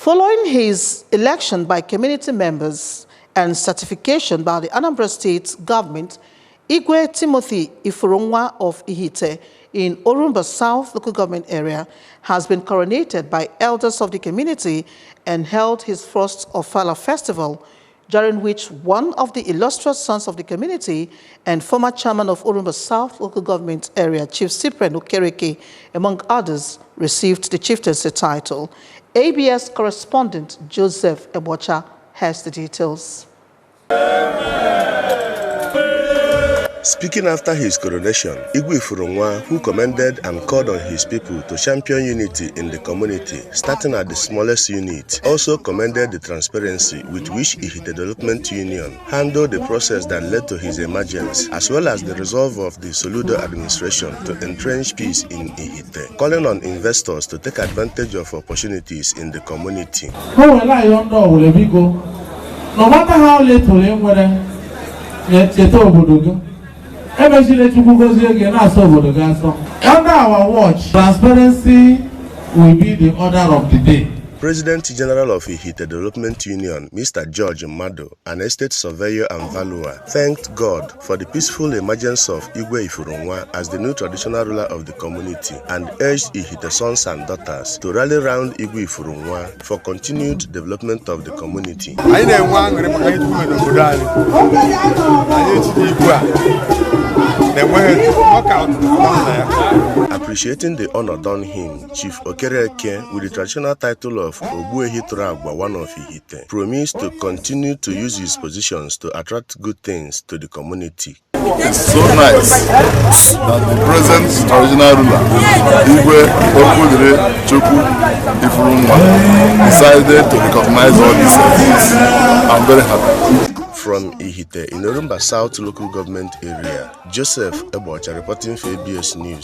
Following his election by community members and certification by the Anambra State government, Igwe Ifurunwa of Ihite in Orumba South local government area has been coronated by elders of the community and held his first Ofala festival, during which one of the illustrious sons of the community and former chairman of Orumba South local government area, Chief Cyprian Okereke, among others, received the chieftaincy title. ABS correspondent Joseph Ebocha has the details. Speaking after his coronation, Igwe Ifurunwa, who commended and called on his people to champion unity in the community, starting at the smallest unit, also commended the transparency with which Ihite Development Union handled the process that led to his emergence, as well as the resolve of the Soludo administration to entrench peace in Ihite, calling on investors to take advantage of opportunities in the community. No matter how little under our watch, transparency will be the order of the day. President General of Ihite Development Union, Mr. George Mado, an estate surveyor and valuer, thanked God for the peaceful emergence of Igwe Ifurunwa as the new traditional ruler of the community and urged Ihite sons and daughters to rally round Igwe Ifurunwa for continued development of the community. Appreciating the honor done him, Chief Okereke, with the traditional title of Ogbuehituragwa, one of Ihite, promised to continue to use his positions to attract good things to the community. It's so nice that the present original ruler, Igwe Ifurunwa, decided to recognize all these things. I'm very happy. From Ihite in Orumba South local government area, Joseph Ebocha reporting for ABS News.